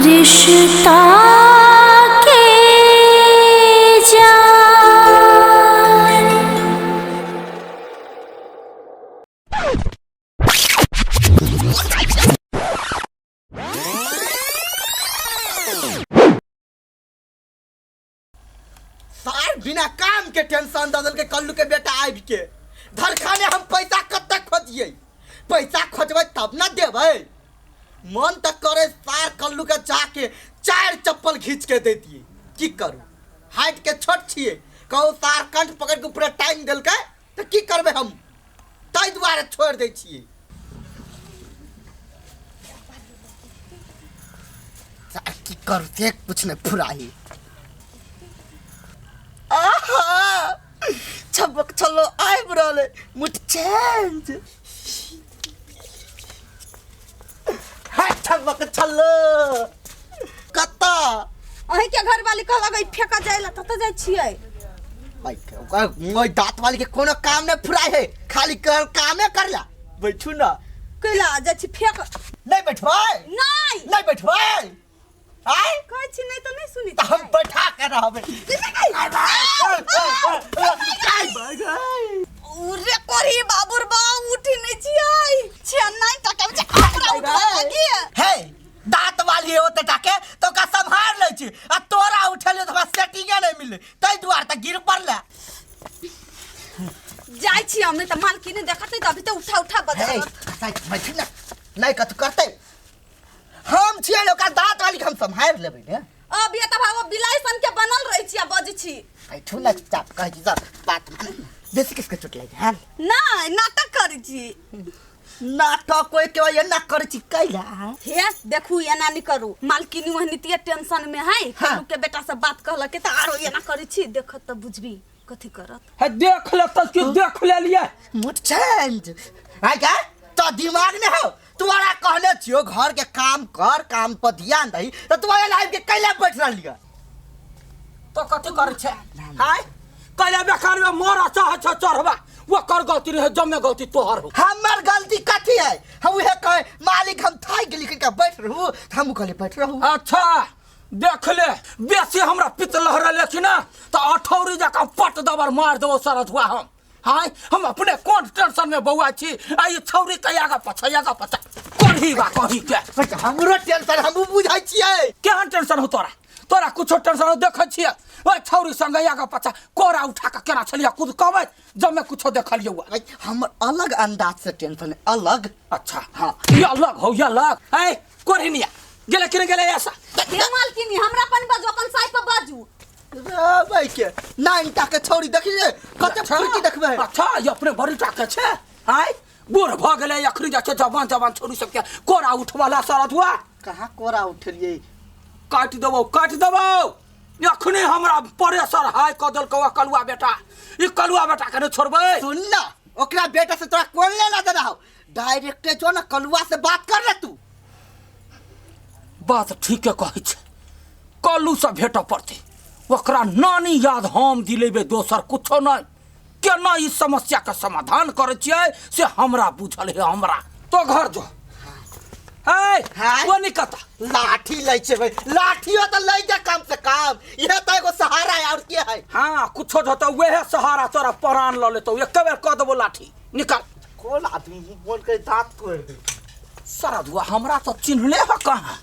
रिश्ता के जान। सार बिना काम के टेंशन दऽ देलकै कल्लू के बेटा आबि के धरखाने हम पैसा कतऽ खोजियै पैसा खोजबै तब ने देबै मन तऽ करे सार कल्लू के जाके चारि चप्पल घीच के दैतियै की करू हाइट के छोट छियै कहू सार कंठ पकड़ि के ऊपरे टांगि देलकै तऽ की करबै हम ताहि दुआरे छोड़ि दै छियै सार की करू से कुछ नहि फुराही आहा छबक छलो आबि रहल है मुठ चेंज है छबक छलो कतऽ अहीँके घरवाली कहलक ई फेकऽ जाइ लए ततऽ जाइ छियै ओकर दाँत वाली के कोनो काम नहीं फुराय है खाली कर कामे करला बैठू ना कैला जाइ छी फेक नहीं बैठबै नहि नहीं बैठबै आय कहै छी नहि तऽ नहि सुनै तऽ हम बैठा के रहबै उरे कोरी बाबुर बा उठी नहि छियै छियै नहि टका छै हमरा उठा लागी हे दाँत वाली होते टाके तो ओकरा सम्हार लै छी आ तोरा उठेलियो तऽ हमरा सेटिंगे नहि मिललै ताहि दुआरे तऽ गिर पड़ले जाइ छी हम नहि तऽ मालकिनी देखत नहि तऽ अभी तऽ उठा उठा हे बजारत बैठ ना नहि कथु करतै हम छियै ने ओकरा दाँत वाली के हम सम्हारि लेबै ने अभी तऽ भाव बिलाई सन के बनल रहै छी आ बजै छी बैठू ना चुपचाप कहै छी सब बात मान बेसी किसके चोट लागि हन नहि नाटक करै छी नाटक कोई के एना करै छी कैला हे देखू एना नहि करू मालकिनी ओहनितिये टेंशन में है हाँ। कल्लू के बेटा से बात कहलक तऽ आरो एना करै छी देखत तऽ बुझबी कथी करत हे देख ले तऽ की देख लेलियै मुड चेंज आइ क्या तो दिमाग नहीं हो तुम्हारा कहने छियो घर के काम कर काम पर ध्यान दही तो तुम्हारे लाइफ के कैला बैठ रहलियै तो कथी करै छै हाय कैला बेकार में मर चाहे छ चढ़बा ओकर गलती रहे जमे गलती तोहर हो हमर गलती कथी है हम उहे कहे मालिक हम थाक गेली कनिका बैठ रहू तऽ हमहूँ कहलियै बैठ रहू अच्छा देख ले बेसी हमरा पित्त लहरल अछि ना तऽ अठौरी जकाँ पट दबर मार देबो सरधुआ हम हाय हम अपने कोन टेंशन में बौआ छी आ ई छौरी के आगा पछा आगा पछा कहीं बा कहीं के बस हमरो टेंशन हमहूँ बुझै छियै केहन टेंशन हो तोरा तोरा कुछो टेंशन हो देखै छियै ओइ छौरी संगे आगा पछा कोरा उठा के केना छलियै कुद कबैत जब मैं कुछो देखलियै हुआ भाई, हमर अलग अंदाज से टेंशन है अलग अच्छा हाँ। ये अलग हो ये अलग ऐ कोरिनिया गेले कि गेले ऐसा हे मालकिनी हमरा पर बाजू अपन साइ पर बाजू रे भाई के नाइन टा के छौरी देखिए कते फुर्ती देखबै अच्छा ये अपने बड़ी टाके छे आय बूढ़ भ गेले अखनी जाइ छै जवान जवान छोरी सबके कोरा उठवाला सरधुआ कहाँ कोरा उठलियै काटि देबौ काटि देबौ अखने हमरा परेसर हाय कऽ देलकौ आ कलुआ बेटा ई कलुआ बेटा के नहि छोड़बै सुन ना ओकरा बेटा से तोरा कोन लेना देना हो डायरेक्टे जो ना कलुआ से बात कर ले तू बात ठीके कहै छै कल्लू से भेटऽ पड़तै ओकरा नानी याद हम दिलेबै दोसर कुछो नहि केना ई समस्याके समाधान करै छियै से हमरा बुझल है हमरा तो घर जो है हाँ? वो नहीं कता लाठी लै छै भाई लाठियो तो लै जा कम से कम यह तो एगो सहारा है और के है हाँ कुछो जतो वह सहारा तोरा प्राण लऽ लेतौ एक बेर कऽ देबो लाठी निकाल कोन आदमी बोल के दांत तोड़ दे सरधुआ हमरा तो चिन्हले है कहाँ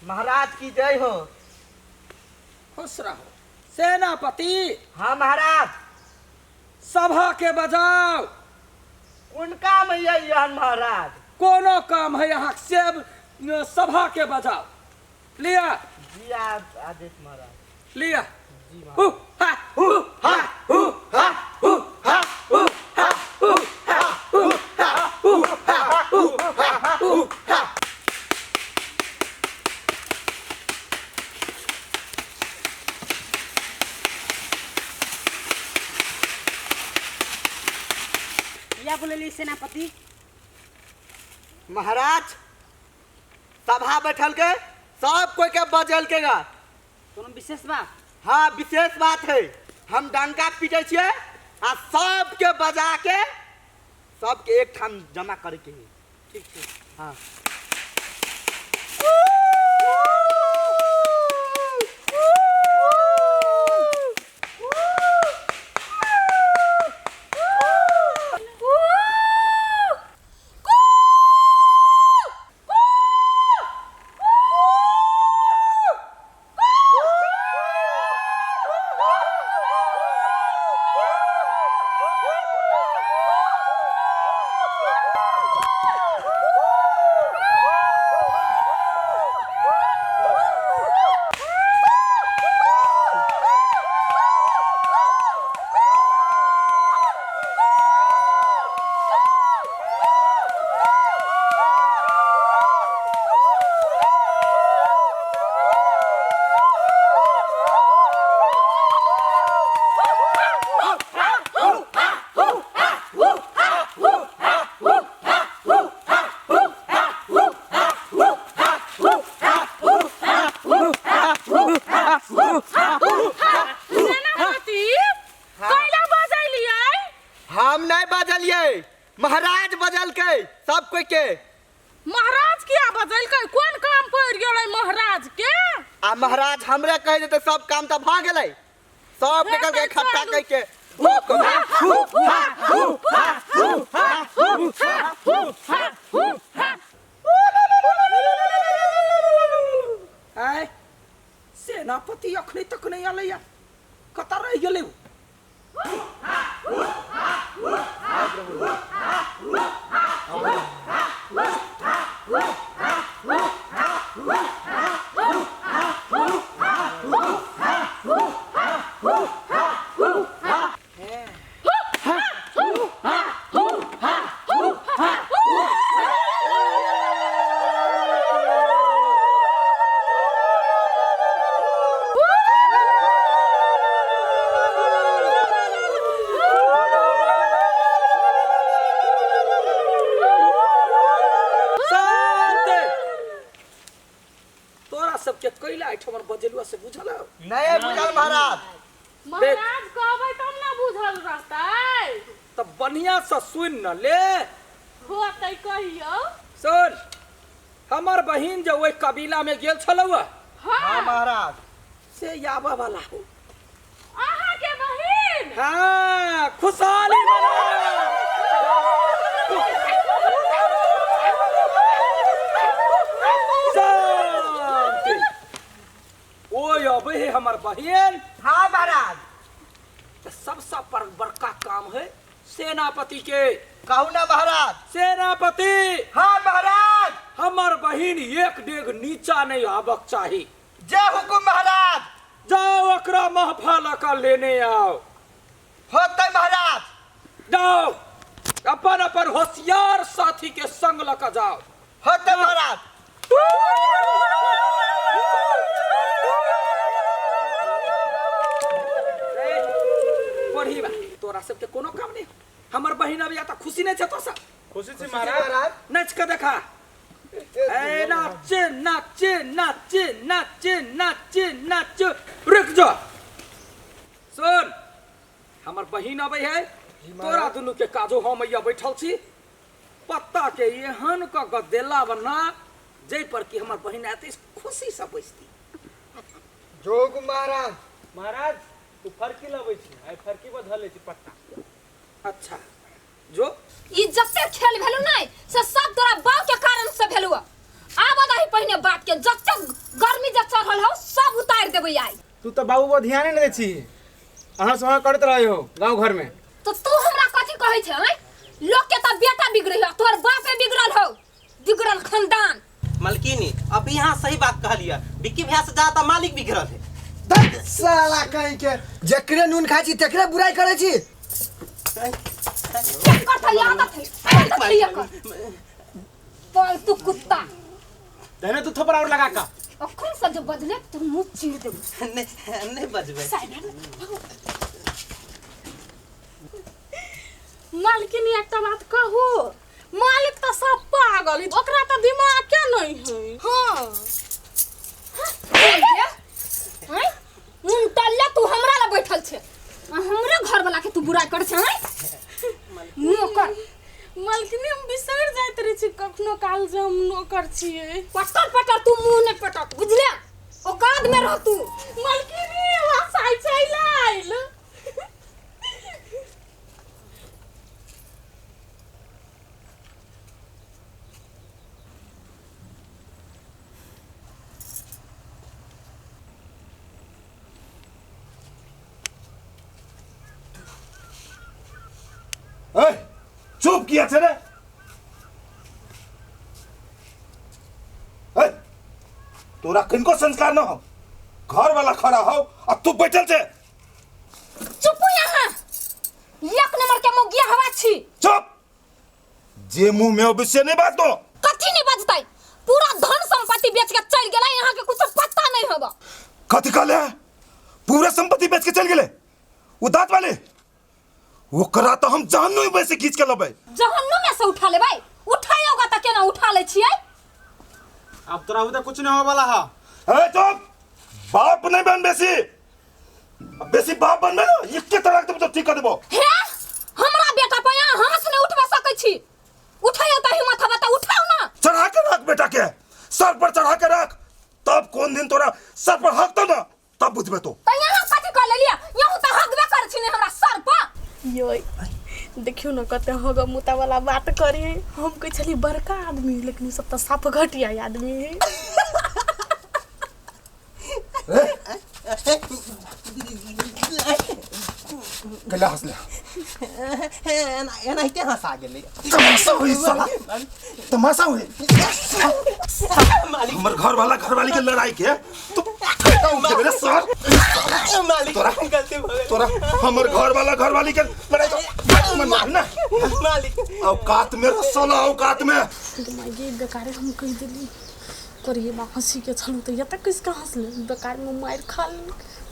महाराज की जय हो खुश रहो सेनापति हाँ महाराज सभा के बजाओ कोन काम है यहन महाराज कोनो काम है यहाँ से सभा के बजाओ लिअ जी आदेश महाराज। लिअ। हु हा हु हा हु हा हु हा हु हा हु हा हु हा हु हा हु हा हु हा। या बोलेली सेनापति। महाराज सभा बैठल के सब कोई के बजल के गा। कोनो विशेष बात? हाँ विशेष बात है, हम डंका पीटे छियै आ सबके बजा के सबके एक ठाम जमा करे के है। ठीक छै। हाँ। सेनापति कैला बजैलियै? हम नहीं बजलियै, महाराज बजलकै सब कोई के। महाराज किया बजलकै? कोन काम पड़ि गेलै महाराज के? आ महाराज हमरे कहि देते सब काम तऽ भऽ गेलै, सब निकल के इकट्ठा कहि के। आय सेनापति अखनी तक नहीं आलैया, कतऽ रहि गेलै उ? शांत। तोरा सबके कैला एहिठमन बजेलुआ से बुझल हौ? नहीं बुझल महाराज। महाराज कहबै तब ने बुझल रहतै। तऽ बढ़िया से सुन न ले। होतै कहियौ। सुन, हमर बहिन जे ओहि कबीला में गेल छलौ हाँ हाँ महाराज। से आबऽ वाला हो। अहाँके बहिन? हाँ खुशहाली मनाओ। शांति। ओय अबै है हमर बहिन। हाँ महाराज। तऽ सबसँ पर बड़का काम है सेनापति के। कहू ना महाराज। सेनापति। हाँ महाराज। हमर बहिन एक डेग नीचा नहीं आबक चाही। जय हुकुम महाराज। जाओ ओकरा महफा लऽ कऽ लेने आओ। होतै महाराज। जाओ अपन अपन होशियार साथी के संग लऽ कऽ जाओ। होतै महाराज। पढ़ी बा तोरा सबके कोनो काम नहीं। हमर बहिन अभी तऽ खुशी नहीं छै तो सब। खुशी छी महाराज। नाच के देखा। ए नाच नाच नाच नाच नाच नाच। रुक जा। सुन हमर बहिन अबै है, तोरा दुनू के काजो हम अइया बैठल छी। पत्ता के एहन क गदेला बना जै पर कि हमर बहिन आते खुशी से बैसती। जोग महाराज। महाराज तू फरकी लबै छी, आइ फरकी पर धऽ लै छी पत्ता। अच्छा जो ई जते खेल भेलु नै से सब तोरा बाप के कारण से भेलु। आब दही पहिने बात के जते गर्मी जे चढ़ल हौ सब उतार देबै आइ। तू तऽ बाबू पर ध्यान नहि दै छी, अहाँ सब करैत रहै हो गाँव घर में। तो तू हमरा कथी कहै छै? हैं लोग के तऽ बेटा बिगड़ै हौ, तोहर बापे बिगड़ल हौ, बिगड़ल खानदान। मलकिनी अभी यहाँ सही बात कहलिए विक्की भैया से ज्यादा मालिक बिगड़ल है। धत साला कहीं के जकरे नून खाइ छी तकरे बुराई करै छी। केकर थै आदत है, आदत है एकर। पालतू कुत्ता। देने तू थप्पड़ और लगा का। अखन से जो बजले तो मुंह चीर देबो। नहीं नहीं बजबे। मालकिनी एकटा बात कहू, मालिक तो सब पागल है, ओकरा तो दिमाग के नहीं है। हाँ हैं उनटल्ला तू हमरा ला बैठल छे, आ हमरे घर वाला के तू बुराई कर छे। हैं नौकर। मालकिनी हम बिसरि जाइत रहै छी कखनो काल जे हम नौकर छियै। पटर पटर तू मुंह नहीं पटक, बुझले? औकात में रह तू। मालकिनी हँसाइ चलि आयल। ए, चुप किया छे रे? ए, तोरा किनको संस्कार न हो, घर वाला खड़ा हो आ तू बैठल छे। चुप यहाँ, एक नंबर के मुगिया हवा छी। चुप, जे मुंह में अबै से नहीं बात दो। कथी नहीं बजतै? पूरा धन संपत्ति बेच के चल गेलै, यहाँ के कुछ पता नहीं होगा। कथी कहले? पूरा संपत्ति बेच के चल गेले वो दांत वाले? ओकरा तो हम जहन्नुम में से खींच के लबै। जहन्नुम में से उठा लेबै? उठाइयोगा त केना उठा लै छियै? अब तोरा उधर कुछ नहीं होवे वाला है। ए चुप, बाप नहीं बन बेसी, बेसी बाप बनबे ना एके तरह के तो ठीक कर देबो। हे हमरा बेटा पर यहाँ हाथ नहीं उठवा सकै छी। उठाइयो त हिम्मत हवा त उठाउ ना। चढ़ा के रख बेटा के सर पर, चढ़ा के रख, तब कौन दिन तोरा सर पर हक ना तब बुझबे तो। त यहाँ कथी कर लेलियै? यहाँ त हकबे कर छी ने हमरा सर पर। यो देखियो न कते हग मुता वाला बात करे। हम कहै छली बड़का आदमी, लेकिन सब त साफ घटिया आदमी है। गला हंसले एनाहिते हंसा गेलै। तमाशा हुई साला, तमाशा हुई। हमर घर वाला घरवाली के लड़ाई के तो मेरे सर मालिक तोरा गलती भ गेल। तोरा हमर घर वाला घरवाली के लड़ाई तो मन ना मालिक। औकात में रह साला, औकात में। ये बेकार हम कह दिली करिए बा हंसी के छलू तो एतऽ किसका हंसले, बेकार में मारि खा लेल।